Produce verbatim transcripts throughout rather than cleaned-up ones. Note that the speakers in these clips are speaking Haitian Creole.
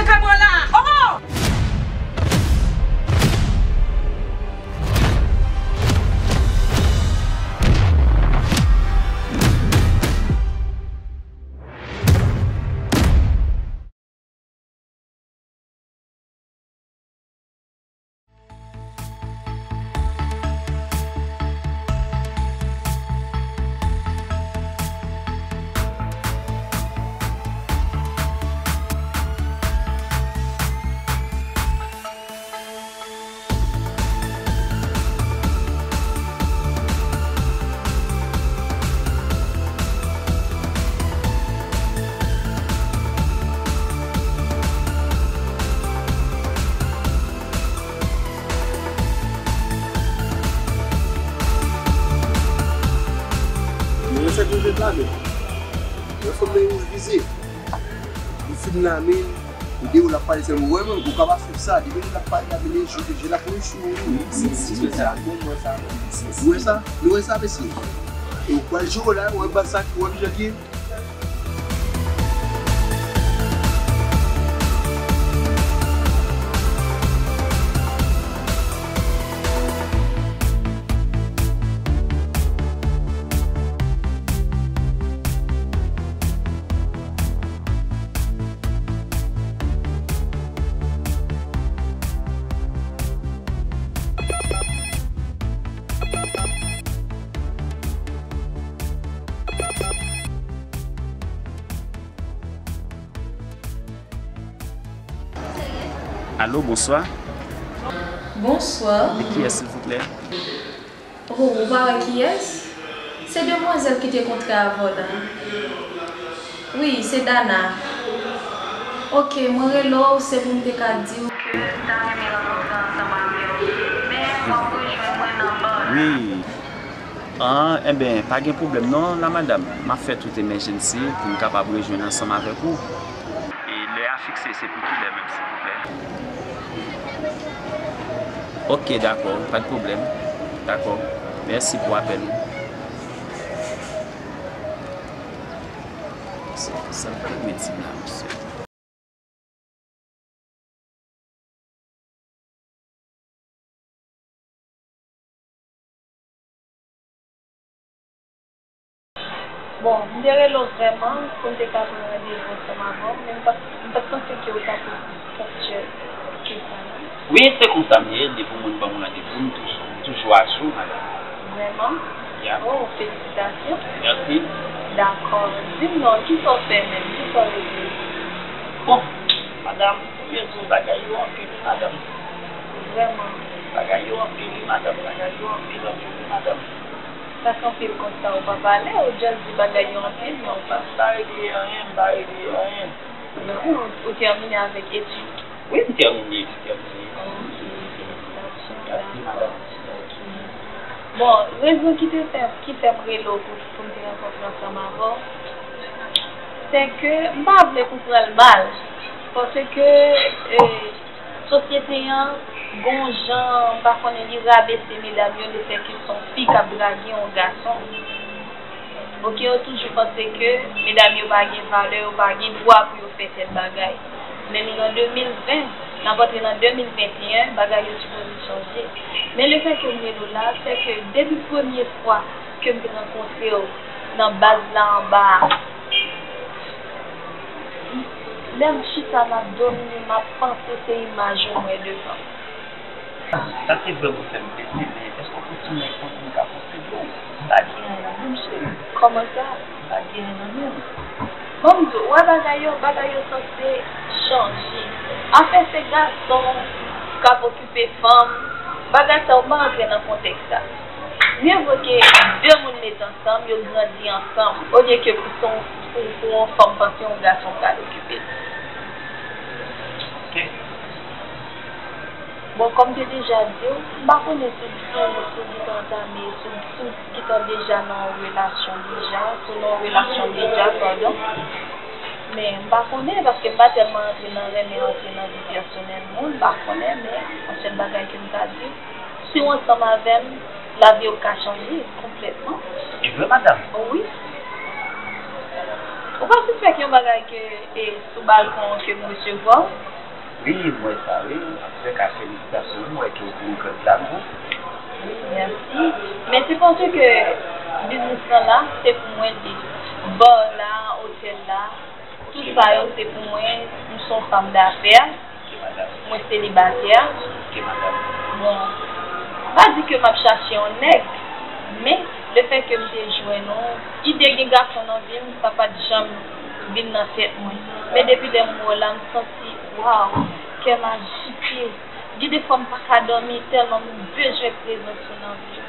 Kabran la! Oh! Mwen se tou jet la men. Mwen fò men wouj vize. Li fin la men. Ou de ou l ap pale sèlman. Ou wè menm, ou ka pa swiv sa. Depi l ap pale la, men je, je la pou sou. Wi, si, si, se sa. Bon, mwen sa. Ou wè sa? Nou wè sa, mesye. E ou pral jwe la, ou wè bal sa, ou wè kijan ki ye? Alo, bonswa. Bonswa. E kiyès, silvouplè? Oh, ou pa wè kiyès? Se demwazèl ki te kontre avè w la. Wi, se Dana. Ok, mwen rele w, se pou m te ka di w ke m ta renmen rankontre ansanm avè w. Men, w ap rejwenn mwen nan ba la. Wi. Ah, enben, pa gen pwoblèm non, la madanm. M ap fè tout emergency pou m kapab rejwenn ansanm avèk ou. E lè a fikse, se pou kilè menm, silvouplè? Ok, dakò, pa de pwoblèm. Dakò. Mèsi pou apèl ou. Se sa k ap mete la, mesye. Bon, m te rele w vrèman pou m te ka pran randevou ansanm avè w, men m pa t, m pa t panse ke w ta pou, pou fè ke sa non. Wi, se konsa m ye, depi yon moun ban m randevou, m toujou, m toujou ajou, madanm. Vrèman? Ya. Oh, felisitasyon. Mèsi. Dakò. Di m non, kisa w fè menm? Kisa w regle? Bon, madanm, pou m di w, bagay yo anpil, wi, madanm. Vrèman? Bagay yo anpil, wi, madanm. Bagay yo anpil, anpil, wi, madanm. Sa k anpil konsa, ou pa pale, ou just di bagay yo anpil, men ou pa. M pa regle anyen, m pa regle anyen. Non, ou tèmine avèk etid? Wi, m tèmine, m tèmine. Ok, felisitasyon. Mèsi, madanm. Ok. Bon, rezon ki te fè, ki fè m rele w pou, pou m te rankontre ansanm avè w, se ke m pa vle pou pran l mal. Paske, eh, sosyete an, gon jan, m pa konnen, li rabese medam yo, lefètke se yon fi k ap drage yon gason. Ok, yo toujou panse ke medam yo pa gen valè, yo pa gen dwa pou yo fè tèl bagay. Men nou nan de mil ven, n ap antre nan de mil venteyen, bagay yo sipoze chanje. Men lefètke m rele w la, se ke depi premye fwa ke m te rankontre w nan baz la anba a, lè m chita n ap domine, m ap panse se imaj ou m wè devan m. Sa te vrèman fè m plezi, men èske w konn si mwen konn m ka kontribye w? Pa gen anyen non, menm cheri. Kòman sa? Pa gen anyen non, menm. Ban m di w, ou wè bagay yo, bagay yo sanse chanje. Afè se gason k ap okipe fanm, bagay sa yo pa rantre nan kontèks sa. Mye vo ke de moun met ansanm, yo grandi ansanm, olye ke pou se yon, pou, pou yon fanm panse yon gason pral okipe l. Ok. Bon, kòm te deja di w, m pa konnen si w, si w, si w gentan antame, si w, si w gentan deja nan yon relasyon deja, si w nan yon relasyon deja, padon. Men m pa konnen, paske m pa tèlman rantre nan renmen antre nan vi pèsonèl moun, m pa konnen, men yon sèl bagay ke m ka di w, si w ansanm avè m, lavi w ka chanje konplètman. E vre, madanm? Wi. Ou pa sispèk yon bagay ke, e, sou balkon ke m resevwa w? Wi, m wè sa, wi. Antouka, felisitasyon, m wè ke w vin jwenn la, non? Wi, mèsi. Men se panse ke biznis lan la, se pou mwen li. Bar la, otèl la, tout sa yo, se pou mwen. M se yon fanm dafè. Mwen selibatè. Bon, m pa di ke m ap chache yon nèg, men lefètke m te jwenn ou, ide gen gason nan vi m, sa pa t janm vin nan tèt mwen. Men depi lè m wè w la, m santi, waw, kè m ajite. Gen de fwa m pa ka dòmi tèlman m bezwen prezans ou nan vi m.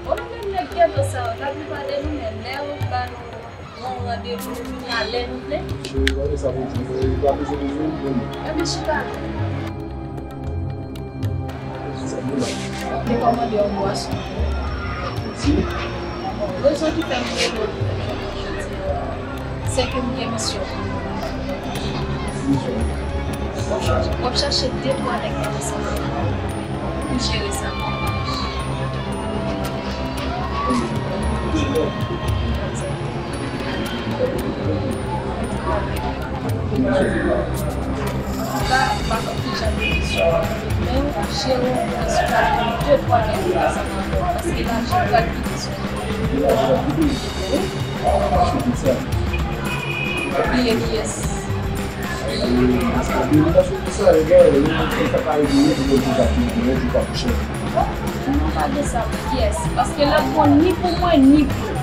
Bon, nou menm nèg ghetto sa yo, n ap pale nou, men lè yo ba nou yon randevou, nou vini a lè nou vle. Cheri, gade sa pou di, li pa bezwen bezwen, li bon. Ebyen, chita. Sa bon la. Te kòmande yon bwason. Mèsi. Bon, rezon ki fè m rele w jodi a, se ke m gen misyon pou ou. Misyon? W ap chache, w ap chache de twa nèg ki ansanm avè w pou jere sa. Antouka, m pa konn ki jan de kesyon, men jere yon kesyon de twa nèg ansanm avè w, paske lajan pral vini sou ou. Wi. Ou bliye kiyès? Paske depi nan sou sa, e gen, e gen sa ka rive, wi, pou mwen, pou sa, pou mwen, pou pa pou chè. Non, pa de sa, kiyès? Paske l ap bon ni pou mwen, ni pou ou.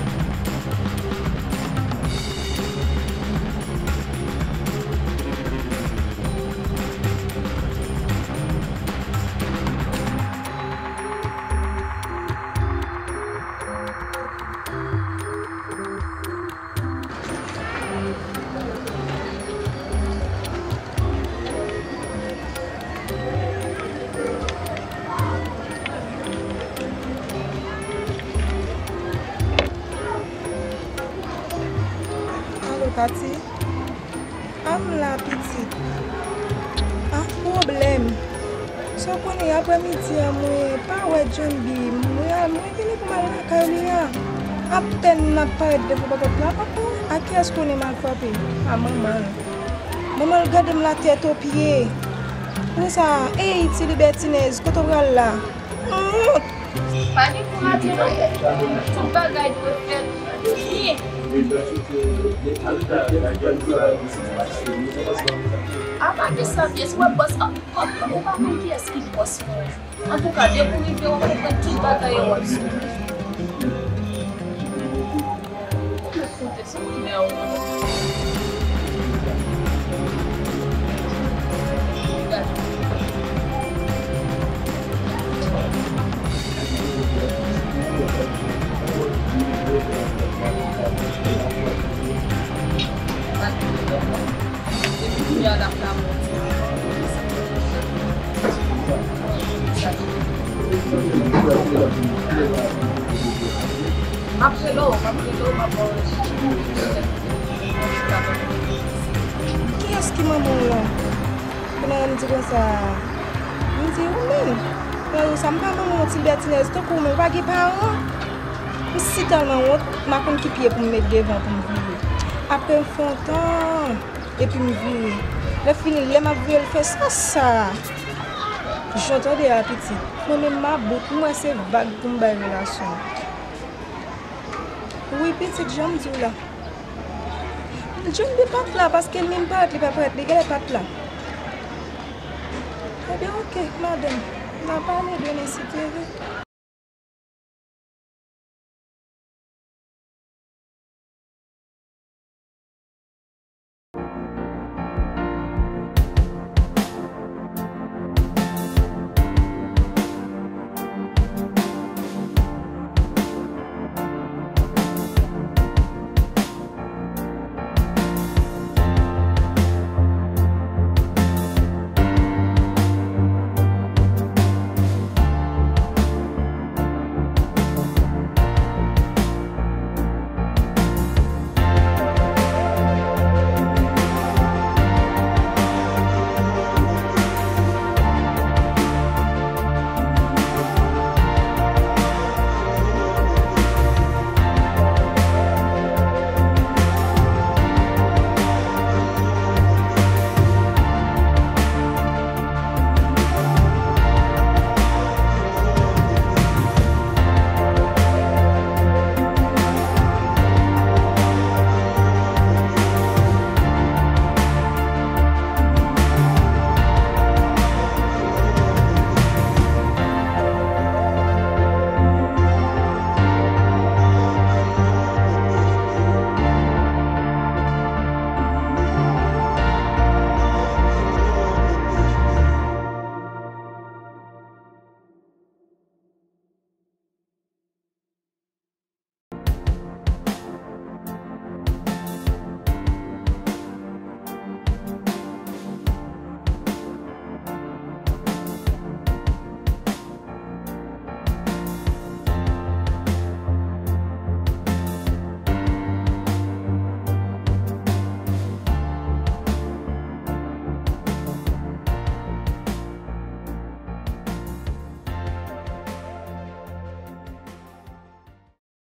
Alo, Tati? A m la, pitit. A, pwoblèm. Sa w konnen, aprè midi a, mwen pa wè John B. Mwen, mwen vini pou m al lakay li a. Apèn m ap parèt devan pòt la, papa, a kiyès konnen m al frape? A manman l. Manman l gade m la tèt o pye. Pou sa, ey, ti libètinèz, kote w pral la? Wont! Pa gen pou rate non. Tout bagay dwe fèt byen. Apa de sa, pyès, wè bòs, ap, ap, ou pa konn kiyès ki bòs mwen. Antouka, depi w rive, w ap konprann tout bagay yo w ap sou. M ap rele w, m ap rele w, m ap ba w. Kiyès ki manman w lan? Kounye a m di konsa, m di, ou menm. Kounye a sa, m pa manman w, ti bètinèz tankou w menm, ou pa gen paran. M si tèlman wont, m pa konn ki pye pou m met devan pou m vire. Apre m fè yon tan, epi m vire. Lè fini, lè m ap vire, l fè sa, sa. Jan w tande a, pitit. Mwen menm m about, m wè se vag pou m bay relasyon. Wi, pitit, jan m di w la. John B pa t la, paske li menm parèt, li pa parèt, li genlè pa t la. Ebyen, oke, madanm. N a pale de Nancy Pierre.